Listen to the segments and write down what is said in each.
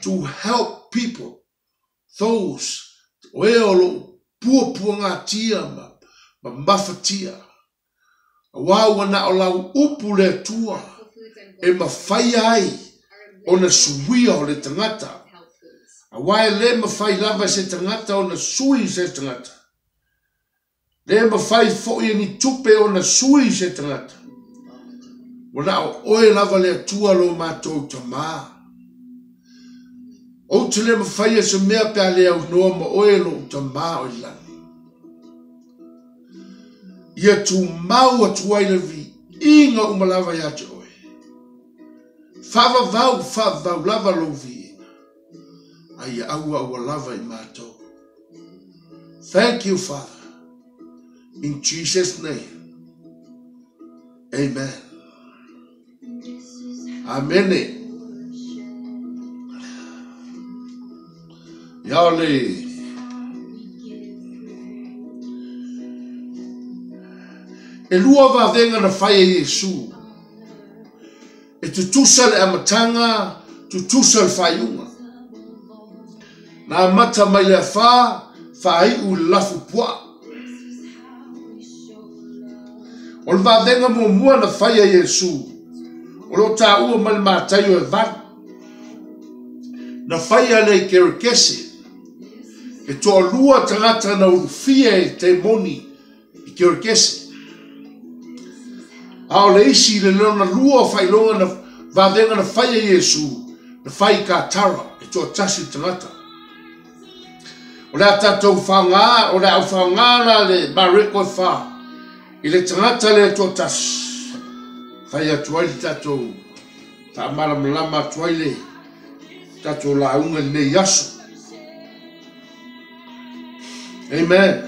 To help people, those o e o lo o puapuagatia ma mafatia. Aua ua na o lau upu le Atua e mafaia ai ona suia o le tagata. Aua e le mafai lava e se tagata ona sui se tagata. Le mafai foi e ni tupe ona sui se tagata. Ua na o oe lava le Atua lo matou Tamā. Ou te le mafaia se mea pe a le aunoa ma oe lou Tamā o i lagi. Ia tumau atu ai le viiga uma lava ia te oe. Faavavau, faavavau lava lou viiga, a ia aua aua lava i matou. Thank you, Father. In Jesus' name. Amen. Amene. Ia o le E lua vavega na fai e Iesu. E tutusa le amataga, tutusa le faaiuga. Na amata mai le afā, faaiu i le lafu puaa. O le vavega muamua na fai e Iesu, o lo o taua mai le Mataio e 8. Na faia lea i Kerekese. E toalua tagata na ulufia e temoni i Kerekese. A o le isi i le lona lua o faailoga na vavega na fai e Iesu, na fai i Katara, e toatasi le tagata. O le a tatou faoga, o le a ou faoga la le Mareko e fa i le tagata lea e toatasi. Fai atu ai le tatou faamalamalama atu ai le tatou lauga i lenei aso. Amen.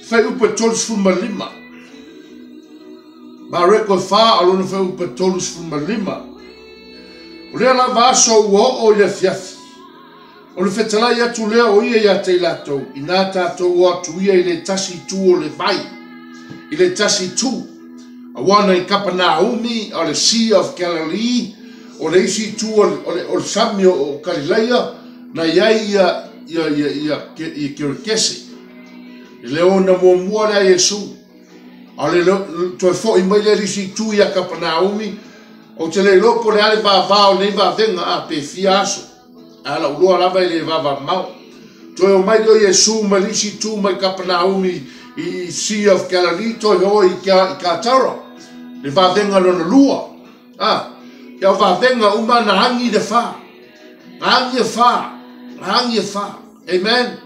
Fuaiupu e 35. Mareko e 4 o lona fuaiupu e 35. O lea lava aso ua oo i le afiafi. O le fetalai atu lea o ia ia te i latou, inā tatou o atu ia i le tasi itu o le vai, i le tasi itu, aua na i Kapanaumi o le Sea of Galilee, o le isi itu o le, o le, o le sami o, o Kalilaia, na i ai ia, ia, ia, ia, ia Kerekese. I le ona muamua lea Iesu, a o le toe foi mai lea i le isi itu ia Kapanaumi, ou te le iloa po o le a le vavao o lenei vavega, a pe fia aso. A lau loa lava e le vavamao. Toe o mai lea o Iesu mai le isi itu mai Kapanaumi i Sea of Galilee, toe o i Katara, le vavega lona lua. A, ia o vavega uma na agi le fa. Na agi e fa. Na agi e fa. Amen.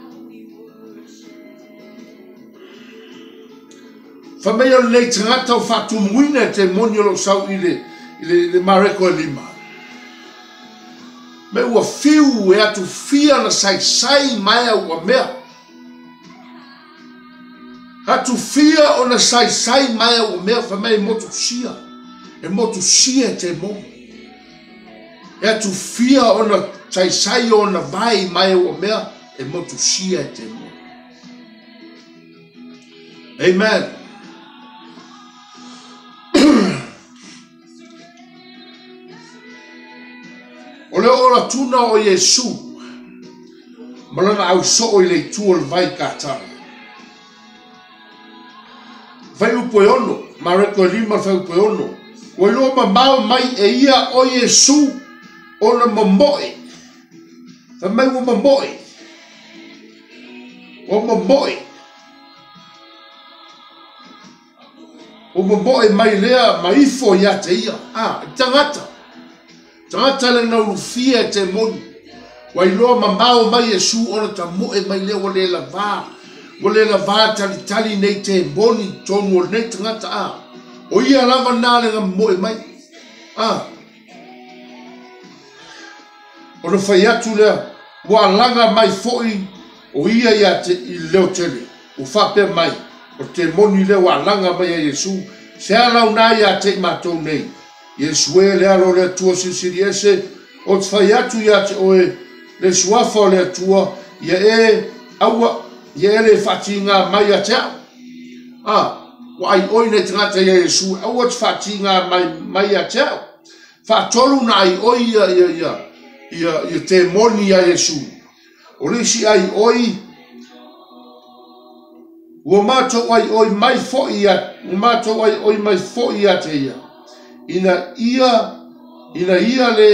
Fai mai o lenei tagata o faatumuina e te moni o lou sau i le, i le, i le Mareko e lima. Me ua fiu e atu fia na saisai maea ua mea. Atu fia o na saisai maea ua mea fai mai e motu sia. E motu sia e te momo. E atu fia o na saisai o na vai maea ua mea e motu sia e te momo. Amen. O le olatuna o Iesu ma lana ausoo i le itu o le vai Katara. Fuaiupu e 6, Mareko e 5 le fuaiupu e 6. Ua iloa mamao mai e ia o Iesu ona momoe. Fai mai ua momoe. Ua momoe. Ua momoe mai lea ma ifo ia te ia. A, i tagata. Tagata le na ulufia e te moni. Ua iloa mamao mai Iesu ona tamoe mai lea ua le lavā. Ua le lavā talitali nei te moni tonu o lenei tagata. A, o ia lava na le na momoe mai. A, ona fai atu lea, ua alaga mai foi o ia ia te i le leo tele. Ua faapea mai, O le temoni lea ua alaga mai ia Iesu, se a lau na ia te i matou nei? Iesu e, le Alo o le Atua Silisili Ese, ou te fai atu ia te oe, le Suafa o le Atua, ia e aua, ia e le faatigā mai ia te au. A, Ua aioi nei tagata iā Iesu, aua e te faatigā mai, mai ia te au. Faatolu na aioi ia, ia, ia, ia, ia temoni iā Iesu. O le isi aioi, ua matou aioi mai foi ia, ua matou aioi mai foi ia te ia, ina ia, ina ia le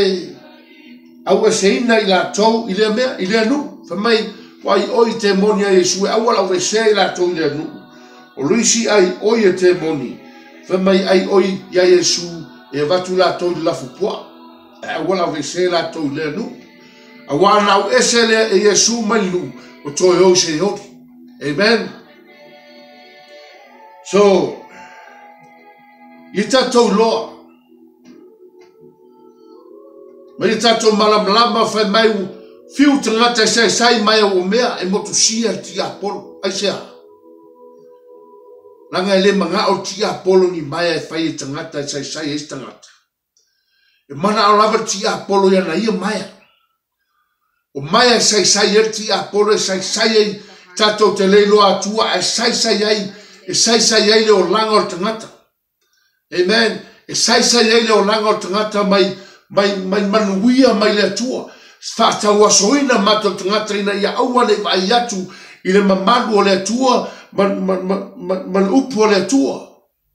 aueseina i latou i lea mea, i lea nuu. Fai mai, ua aioi temoni a Iesu e aua le auesea i latou i lea nuu. O le isi aioi e temoni, fai mai aioi ia Iesu e avatu latou i le lafupuaa, e aua le auesea latou i lea nuu. Aua ana auese lea e Iesu mai le nuu, ua toe o i Seoli. Amen. So, ia tatou iloa, ma ia tatou malamalama fai mai fiu tagata e saisai mai au mea e motusia le tiapolo. Aisea? Leaga e le manao le tiapolo ni maea e fai e tagata e saisai ai se tagata. E manao lava le tiapolo i ana ia maea. O maea e saisai ai le tiapolo e saisai ai tatou te le iloa atua ae saisai ai e saisai ai le olaga o le tagata. Amen. E saisai ai le olaga o le tagata mai, mai, mai manuia mai le Atua. Faatauasoina matou tagata ina ia aua ne i vaai atu i le mamalu o le Atua ma, ma, ma, ma, ma le upu o le Atua.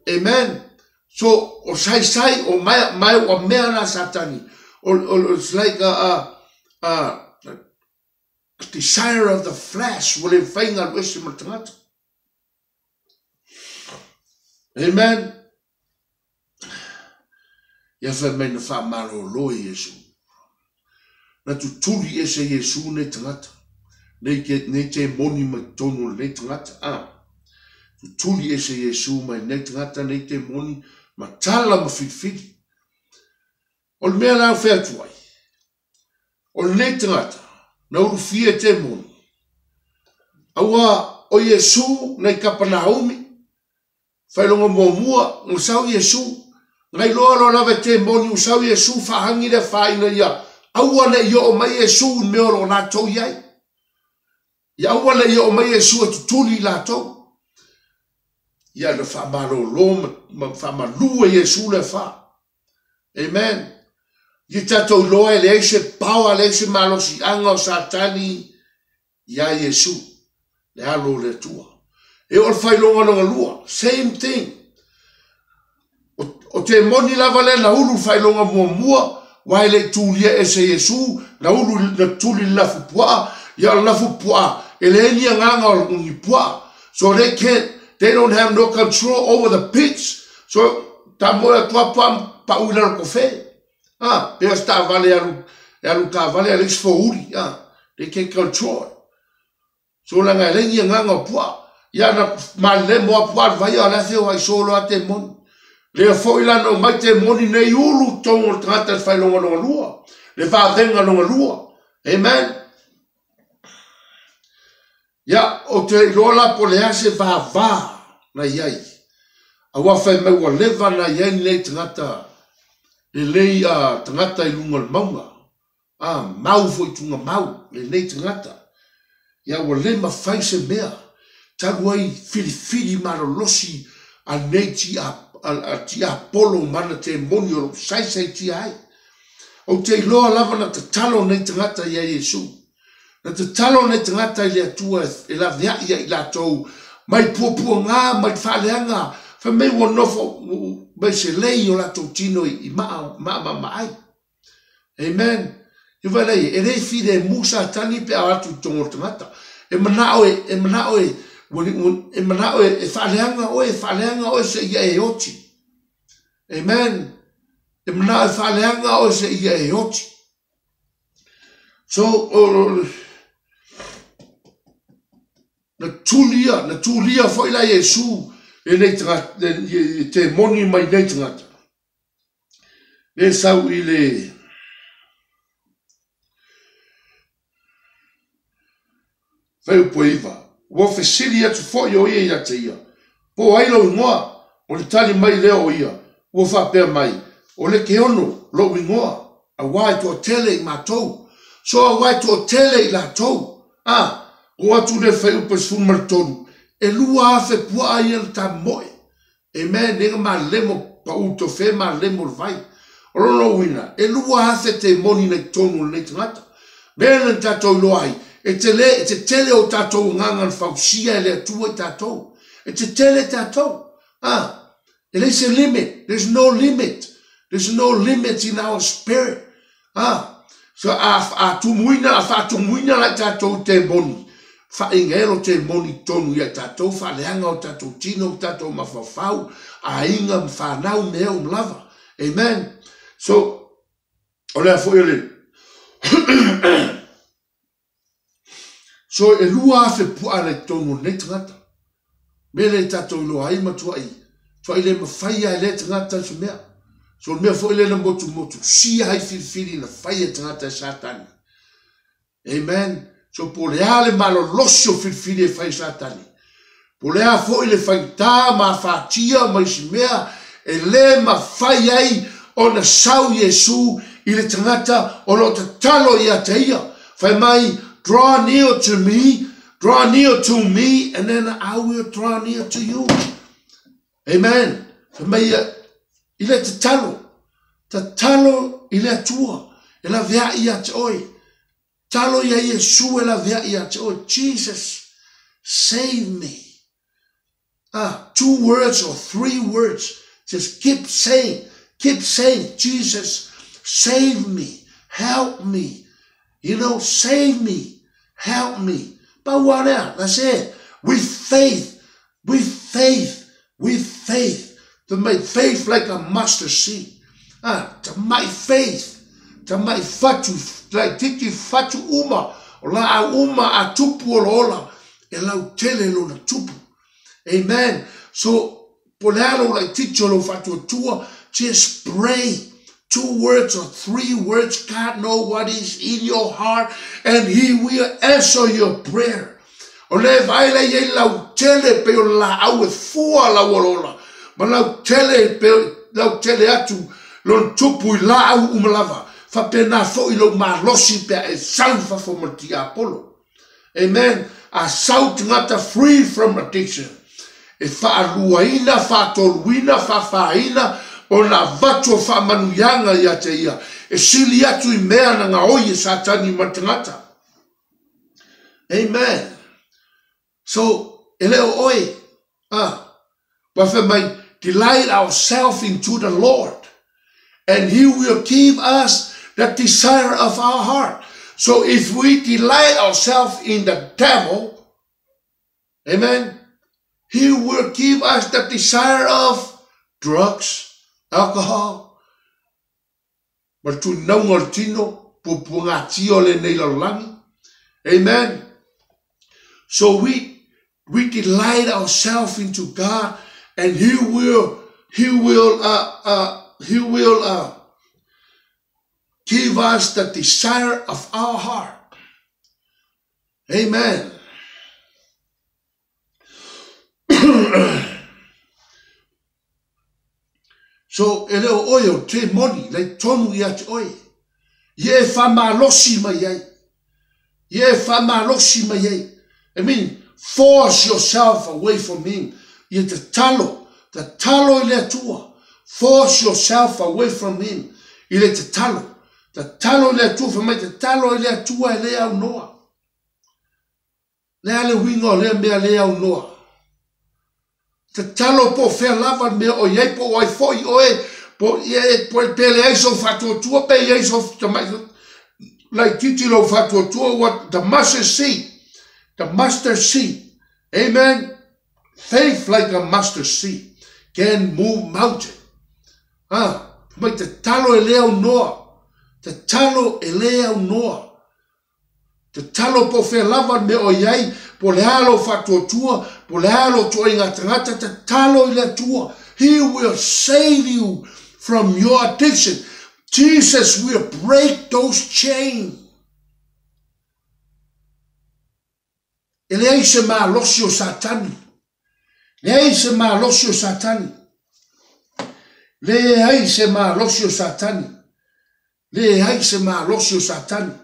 Amen. So, o saisai, o mai, mai ua mea la Satani. O, o, it's like a, a, a, a desire of the flesh, ua le mafai ona alu ese ma le tagata. Amen. Ia fai mai na faamalolo e Iesu. Na tutuli ese Iesu nei tagata. Nei, ke, nei te moni mai totonu o lenei tagata. Ah. Tutuli ese Iesu mai nei tagata, nei te moni, ma tala ma filifili. O le mea la au fai atu ai, O lenei tagata, na ulufia e temoni. Aua o Iesu na i Kapanaumi, failoga muamua, na sau Iesu, na iloa loa lava e temoni ua sau Iesu faahagi le afa ina ia aua ne i oo mai Iesu i le mea o lo o latou i ai. Ia aua ne i oo mai Iesu e tutuli i latou. Ia na faamalolo ma, ma faamalu e Iesu le afa. Amen. Ia tatou iloa e leai se power, leai se malosiaga o Satani iā Iesu, le Alo o le Atua. E oo le faailoga lona lua, same thing. O, o temoni lava lea na ulu le faailoga muamua, aua e le i tulia ese Iesu, na ulu, na tuli le lafupuaa, ia o le lafupuaa, e leai ni agaga o ni puaa. So they can't, they don't have no control over the pigs. So, tamoe atu lava puaa ma pau i lalo kofe. Ah, pei o se taavale e alu, e alu taavale a leai se fouli. Ah, they can't control it. So, leaga e leai ni agaga o puaa. Ia na malelemo lava puaa alu vai, a o le a feoai solo lava temoni. Lea foi la na omai temoni nei ulu i totonu o le tagata i le faailoga lona lua, le vavega lona lua. Amen. Ia, ou te iloa la po o le a se vāvā na i ai, aua fai mai ua leva na i ai lenei tagata, lenei tagata i luga o le mauga, a, mau foi i tugamau lenei tagata. Ia, ua le mafai se mea talu ai filifili malolosi a lenei tiapolo ma ana temoni o lo o saisaitia ai. Ou te iloa lava na tatalo nei tagata ia Iesu. Na tatalo nei tagata i le Atua e laveai ia i latou mai puapuaga mai le faaleaga, fai mai ua nofo mai se lei o latou tino i maamaama ai. Amen. I vaai e le filemu Satani pe a o atu i totonu o le tagata. E manao e, e manao e, e manao e, e faaleaga oe, e faaleaga oe seia e oti. Amen. E manao e faaleaga oe seia e oti. So, o, na tulia, na tulia foi la Iesu lenei tagata, le temoni mai nei tagata. Le sau i le Fuaiupu e 9. Ua fesili atu foi o ia ia te ia, Po ai lou igoa? O le tali mai lea o ia, ua faapea mai, O Lekeono lou igoa, auā e toatele i matou. So auā e toatele i latou. A, oo atu lea i le fuaiupu e 13, e 2,000 puaa ia na tamomoe. Amen. Nega malemo pa u tofe malemo le vai. O lona uiga, e 2,000 temoni na i totonu o lenei tagata. Mea lena na tatou iloa ai, e tele, e tetele o tatou agaga na fausia e le Atua i tatou. E tetele tatou. Ah, e leai se limit. There's no limit. There's no limit in our spirit. Ah, so a, a tumuina, a faatumuina la i tatou i temoni, faaigelo temoni tonu ia i tatou, faaleaga o tatou tino, o tatou mafaufau, aiga ma fanau, mea uma lava. Amen. So, o lea foi o le So, e 2,000 puaa na i totonu o lenei tagata. Mea lea i tatou iloa ai matuai, matuai le mafai lava e lea tagata se mea. So, o le mea foi lea na motumotu sia ai filifili na fai e tagata e Satani. Amen. So po o le a le malolosi o filifili e fai e Satani, po o le a foi le faigata ma afatia ma isi mea, e le mafai ai ona sau Iesu i le tagata o lo o tatalo ia te ia. Fai mai, draw near to me, draw near to me, and then I will draw near to you. Amen. Fai mai ia, i le tatalo, tatalo i le Atua, e laveai ia te oe. Talo ia Iesu e laveai ia te oe. Jesus, save me. Ah, two words or three words. Just keep saying, keep saying, Jesus, save me, help me. You know, save me, help me. Pau lava lea, that's it. With faith, with faith, with faith. To make faith like a mustard seed. Ah, tamai faith, tamai fatu, laititi fatu uma, o laau uma a tupu olaola, e lautele lona tupu. Amen. So, po o le a lou laititi o lou faatuatua, just pray. Two words or three words, God know what is in your heart and he will answer your prayer. O le vaai la i ai lautele pei o le laau e fua lau olaola, ma lautele pe lautele atu lona tupu i laau uma lava, faapena foi lou malosi pe a e sau i fafo ma le tiapolo. Amen. A sau tagata free from addiction. E faaluaina, faatoluina, faafāina ona avatu o faamanuiaga ia te ia, e sili atu i mea na gaoi e Satani ma le tagata. Amen. So, e le o oe, ah, ua fai mai, delight ourselves into the Lord, and he will give us the desire of our heart. So if we delight ourselves in the devil, amen, he will give us the desire of drugs, alcohol, ma le tuinauga o le tino, puapuagatia o lenei lalolagi. Amen. So we we delight ourselves into God and he will he will uh, uh, he will uh, give us the desire of our heart. Amen. So, e le o oe o te moni, lei tonu ia te oe. Ia e whamalosi mai ai. Ia e whamalosi mai ai. I mean, force yourself away from him. Ia tatalo, tatalo i le Atua. Force yourself away from him. I le tatalo. Tatalo i le Atua, whamai tatalo i le Atua e le aunoa. Le a le uiga o lea mea le aunoa? Tatalo po o fea lava le mea o i ai, po o ai foi oe, po, e, po, pe leai sou faatuatua, pe i ai sou tamai laitiiti lou faatuatua, ua, the mustard seed, the mustard seed, amen, faith like a mustard seed can move mountain. Ah, mai tatalo e le aunoa, tatalo e le aunoa. Tatalo po o fea lava le mea o i ai, po o le a lou faatuatua, po o le a lou tuuaiga tagata, tatalo i le Atua. He will save you from your addiction. Jesus will break those chains. E leai se malosi o Satani. Leai se malosi o Satani. Leai se malosi o Satani. Leai se malosi o Satani.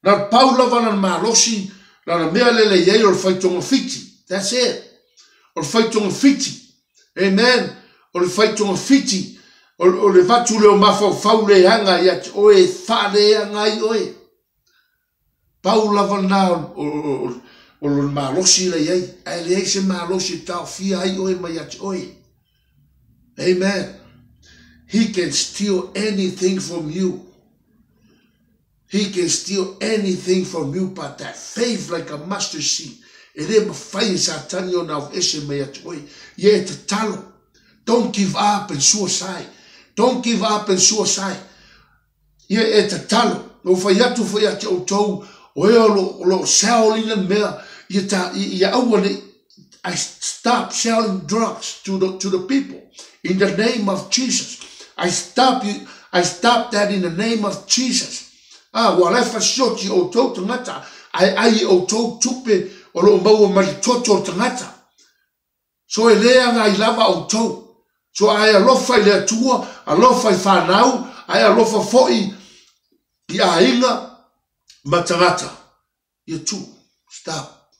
Na le pau lava lana malosi, lana mea lele i ai o le fai togafiti. That's it. O le fai togafiti. Amen. O le fai togafiti, o le vatu lea o mafaufau leaga ia te oe e faaleaga ai oe. Pau lava lena o lona malosi la i ai, ae leai se malosi e taofia ai oe mai ia te oe. Amen. He can steal anything from you. He can steal anything from you but that faith like a mustard seed. E le mafai e Satani ona aveese mai ia te oe. Ia e tatalo. Don't give up and suicide. Don't give up and suicide. Ia e tatalo. Na ou fai atu foi ia te outou, o e o lo o sell ina mea, ia, ta, ia aua ne i, I stop selling drugs to the people in the name of Jesus. I stop you, I stop that in the name of Jesus. Ah, ua la e fasioti outou tagata, ae ai i outou tupe o lo o maua mai le toto o le tagata. So e le agai lava outou. So ae alofa i le Atua, alofa i fanau, ae alofa foi i aiga ma tagata. Ia tuu. Stop.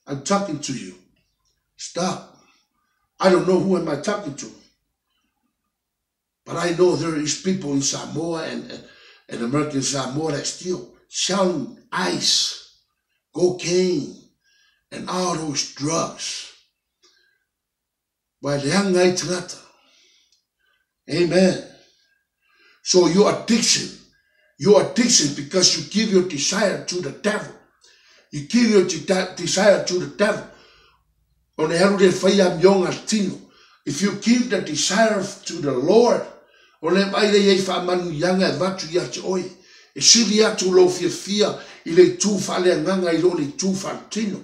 I'm talking to you. Stop. I don't know who am I talking to. But I know there is people in Samoa and American Samoa that still selling ice, cocaine, and all those drugs. Ua leaga ai tagata. Amen. So your addiction, your addiction because you give your desire to the devil. You give your desire to the devil. Ona e alu lea e fai amioga a le tino. If you give the desire to the Lord, ona e vaai lea i ai faamanuiaga e avatu ia te oe. E sili atu lou fiafia i le itu faaleagaga i lo le itu faaletino.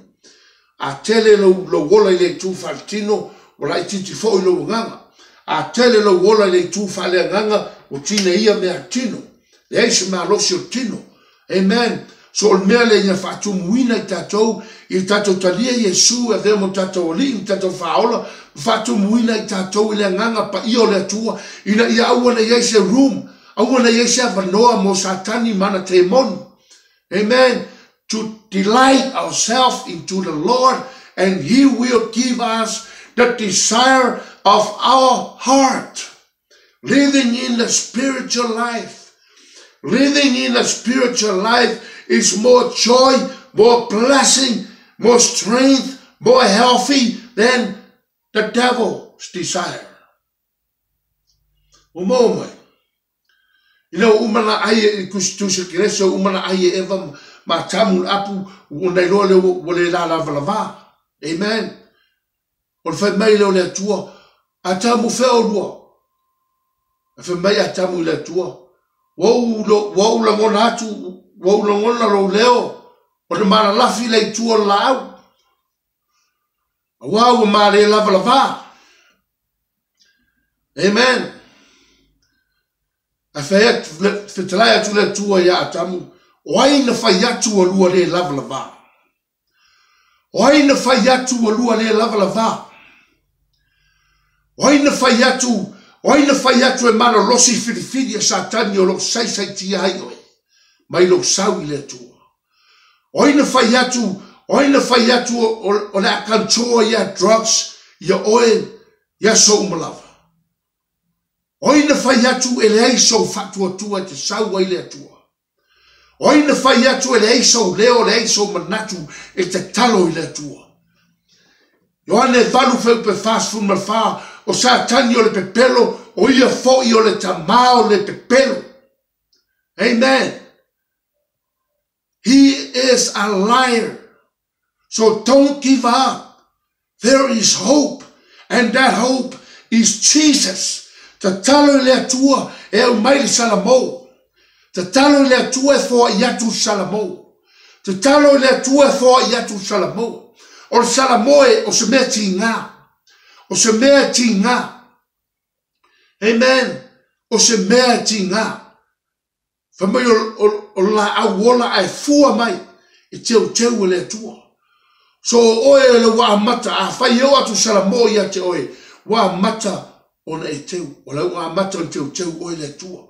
A tele lou, lou ola i le itu faaletino, ua laitiiti foi lou agaga. A tele lou ola i le itu faaleagaga, ua tineia meatino. Leai se malosi o le tino. Amen. So o le mea lea ina faatumuina i tatou, i le tatou talia Iesu e avea mo tatou Alii ma tatou Faaola, ma faatumuina i tatou i le Agaga Paia o le Atua, ina ia aua ne i ai se room, aua ne i ai se avanoa mo Satani ma ana temoni. Amen. To delight ourselves into the Lord and He will give us the desire of our heart. Living in the spiritual life. Living in the spiritual life is more joy, more blessing, more strength, more healthy than the devil's desire. Ua maua mai. Ina ua uma ona ai e tusitusi kerese, ua uma ona ai e Eva ma Atamu le apu, ona iloa lea ua le lalavalava. Amen. O le fai mai lea o le Atua, Atamu, fea olua? Ae fai mai Atamu i le Atua, Ua ou, ua ou lagona atu, ua ou lagona lou leo, o le malalafi lea i tua o le laau. Aua ua male lavalavā. Amen. Ae fai atu, fetalai atu le Atua iā Atamu, o ai na fai atu ua lua le lavalavā? O ai na fai atu ua lua le lavalavā? O ai na fai atu, o ai na fai atu e malolosi filifili a Satani o lo o saisaitia ai oe mai lou sau i le Atua? O ai na fai atu, o ai na fai atu o le a control ia drugs ia oe i aso uma lava? O ai na fai atu e leai sou faatuatua e te sau ai le Atua? O ai na fai atu e leai sou leo, leai sou manatu e tatalo i le Atua? Ioane 8 fuaiupe 44, O Satani o le pepelo, o ia foi o le tamā o le pepelo. Amen. He is a liar. So don't give up. There is hope and that hope is Jesus. Tatalo i le Atua e aumai le Salamo. Tatalo i le Atua e foai atu le Salamo. Tatalo i le Atua e foai atu le Salamo. O le Salamo e, o se mea tiga. O se mea tiga. Amen. O se mea tiga. Fai mai o le laau ola ae fua mai e teuteu e le Atua. So o oe le ua amata, afai e oo atu Salamo ia te oe, ua amata ona e teu, o la ua amata ona teuteu oe le Atua.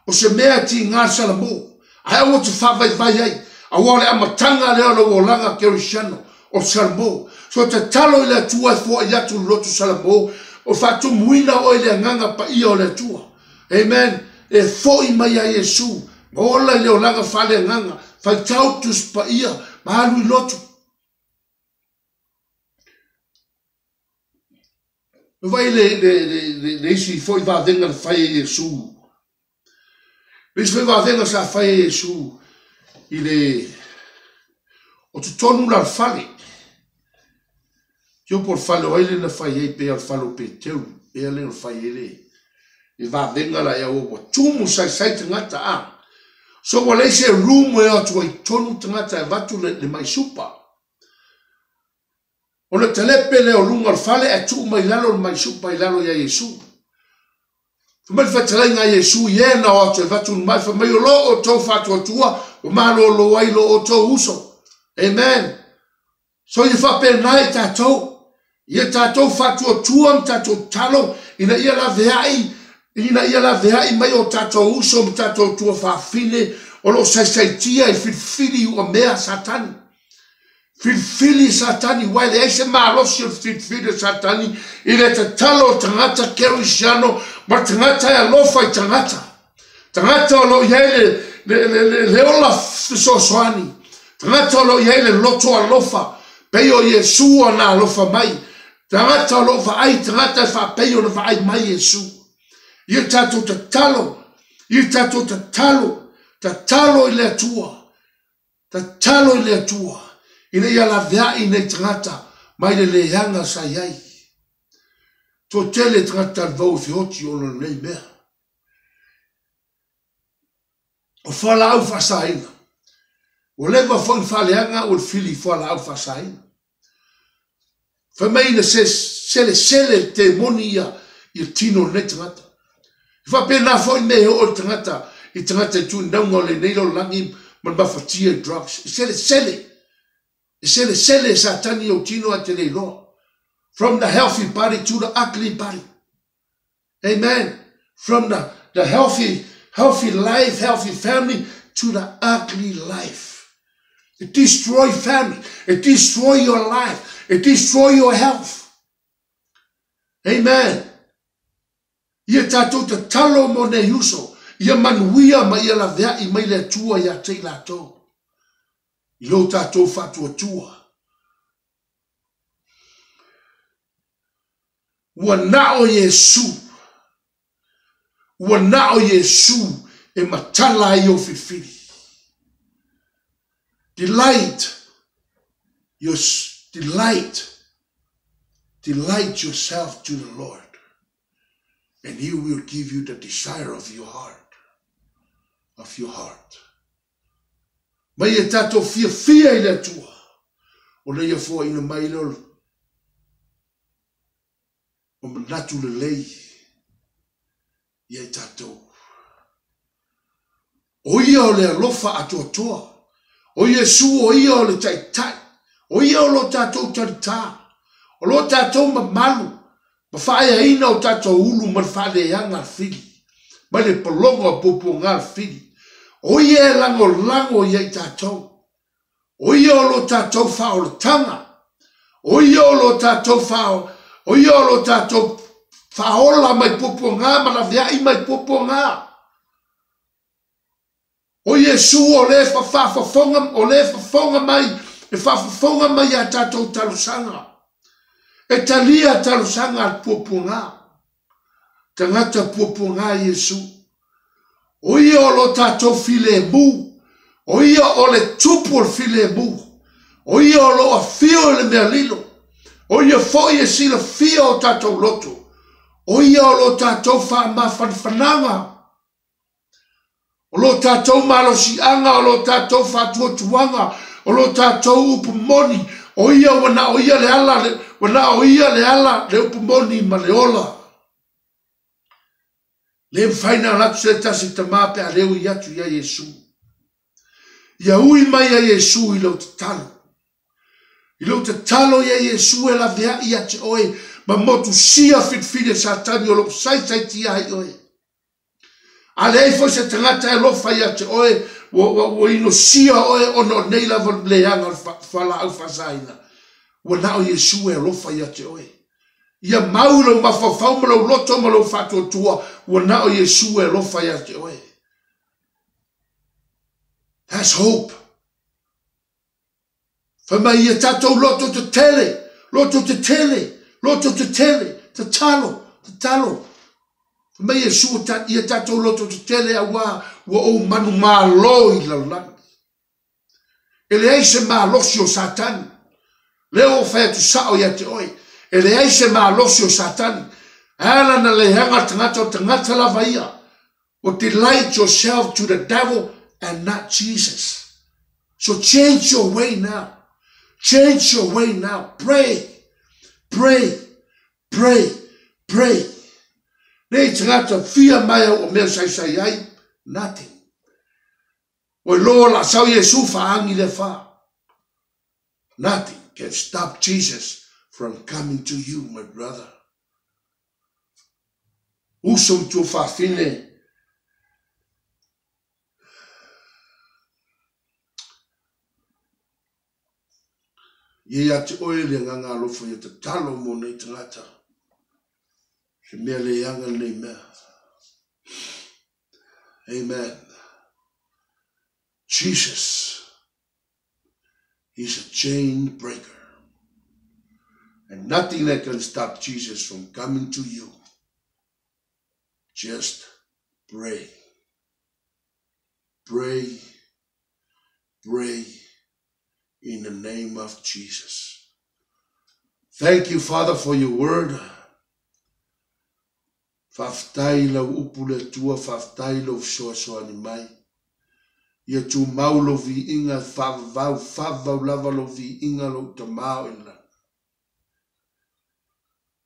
O se mea e tiga le Salamo, ae aua te faavaivai ai, aua o le amataga lea o lou olaga kerisiano, o Salamo. So tatalo i le Atua e foai atu le loto Salamo, o faatumuina oe i le agaga paia o le Atua. Amen. E foi mai ia Iesu, ma ola i le olaga faaleagaga, faitau Tusi Paia, ma alu i lotu. Vaai le isi foi vavega na fai e Iesu. Le isi foi vavega sa fai e Iesu i le o totonu la o le fale. Tio po o le fale o ai le na fai ai pei o le fale o Peteru, ea le na fai ai le vavega la ea ua tumu saisai tagata a. So ua leai se room e o atu ai tonu tagata e avatu le mai supa. Ona talepe lea o luga o le fale ae tuu mai lalo le mai supa i lalo ia Iesu. Fai mai le fetalaiga a Iesu i e na o atu e avatu le mai, fai mai o lo outou faatuatua ua malolo ai lo outou uso. Amen. So ia faapena i tatou. Ia tatou faatuatua ma tatou tatalo ina ia laveai ina ia laveai mai o tatou uso ma tatou tuafafine o lo o saisaitia i filifili uamea Satani. Filifili Satani, aua e leai se malosi o le filifili o Satani i le tatalo o tagata kerisiano ma tagata e alofa i tagata. Tagata o lo o i ai le ola fesoasoani. Tagata o lo o i ai le loto alofa, pei o Iesu ona alofa mai. Tagata o lo o vaai tagata e faapei ona vaai mai Iesu. Ia tatou tatalo, ia tatou tatalo, tatalo i le Atua. Tatalo i le Atua ina ia laveai nei tagata mai le leaga sa i ai. Toatele tagata talivou e feoti ona o lenei mea. O fualaau faasaina. Ua leva foi ona faaleaga ua le fili i fualaau faasaina. Fai mai ina se selesele le temoni ia ia tino o lenei tagata. E faapena foi mea e oo i le tagata i tagata i tuinauga o lenei lalolagi ma le mafatia i drugs. E selesele. E selesele e Satani ou tino ae te le iloa. From the healthy body to the ugly body. Amen. From the healthy, healthy life, healthy family to the ugly life. It destroy family. It destroy your life. It destroy your health. Amen. Ia tatou tatalo mo nei uso, ia manuia ma ia laveai mai le Atua ia te i latou. I lo tatou faatuatua. Ua na o Iesu. Ua na o Iesu e matala ai ou filifili. Delight your, delight, delight yourself to the Lord, and He will give you the desire of your heart. Of your heart. Mai e tatou fiafia i le Atua, ona ia foaina mai lea o manatu lelei ia i tatou. O ia o le alofa atoatoa. O Iesu o ia o le Taitai. O ia o lo tatou talitā. O lo tatou mamalu ma faaeaina o tatou ulu ma le faaleaga a le fili, mai le pologa o puapuaga a le fili. O ia e lagolago ia i tatou. O ia o lo tatou faaolataga. O ia o lo tatou faa, o ia o lo tatou faaola mai puapuaga ma laveai mai puapuaga. O Iesu o le faafofoga, o le fofoga mai, e faafofoga mai ia tatou talosaga. E talia talosaga a le puapuaga. Tagata puapuaga Iesu. O ia o lo tatou filemu. O ia o le tupu o le filemu. O ia o lo afio i le mea lilo. O ia foi e silafia o tatou loto. O ia o lo tatou faamafanafanaga. O lo tatou malosiaga, o lo tatou faatuatuaga, o lo tatou upu moni, o ia ua na o ia le ala, ua na o ia le ala, le upu moni ma le ola. Le mafai na alu atu se tasi tama pe a le ui atu ia Iesu. Ia ui mai ia Iesu i lou tatalo. I lou tatalo ia Iesu e laveai ia te oe ma motusia filifili e Satani o lou saisaitia ai oe. A leai foi se tagata e alofa ia te oe, ua inosia oe ona o nei lava leaga o le fualaau faasaina. Ua na o Iesu e alofa ia te oe. Ia mau i lou mafaufau ma lou loto ma lou faatuatua, ua na o Iesu e alofa ia te oe. That's hope. Fai mai ia tatou loto tetele, loto tetele, loto tetele, tatalo, tatalo. Fai mai Iesu ia tatou loto tetele auā ua ou manumalo i lalolagi. E leai se malosi o Satani. Lea ua fai atu sao ia te oe. E leai se malosi o Satani. Ala na leaga le tagata o tagata lava ia. Ua delight yourself to the devil and not Jesus. So change your way now. Change your way now. Pray. Pray. Pray. Pray. Nei tagata fia mai au o mea saisai ai. Nothing. Ua iloa la sau Iesu faagi le afa. Nothing can stop Jesus from coming to you, my brother. Uso ma tuafafine. Ia ia te oe le agaga alofa ia tatalo mo nei tagata. Se mea leaga lenei mea. Amen. Jesus is a chain breaker. And nothing that can stop Jesus from coming to you. Just pray. Pray. Pray in the name of Jesus. Thank you, Father, for your word. Faafetai i lau upu le Atua, faafetai i lou fesoasoani mai. Ia tumau lou viiga e faavavau, faavavau lava lou viiga lou Tama o i le lagi.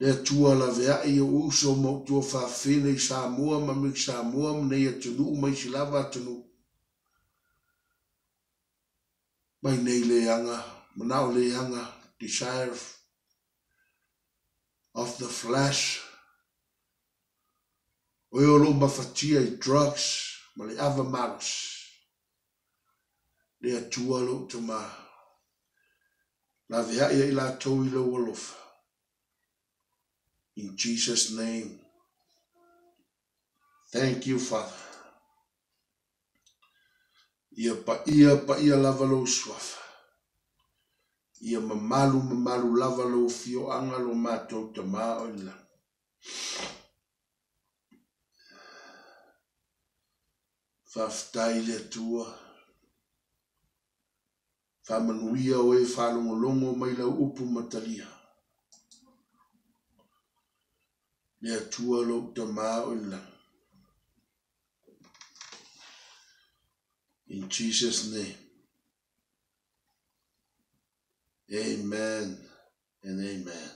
Le Atua laveai i ou uso ma ou tuafafine i Samoa ma Amerika Samoa ma nei atunuu ma isi lava atunuu. Mai nei leaga, manao leaga, desire of the flesh, o e o lo o mafatia i drugs ma le ava malosi. Le Atua lou Tama, laveai ai latou i lou alofa. In Jesus name. Thank you, Father. Ia paia, paia lava lou suafa. Ia mamalu, mamalu lava lou afioaga lo matou Tama o i le lagi. Faafetai i le Atua. Faamanuia oe e faalogologo mai lau upu matalia. Le Atua lou Tama o i le lagi. In Jesus name. Amen and amen.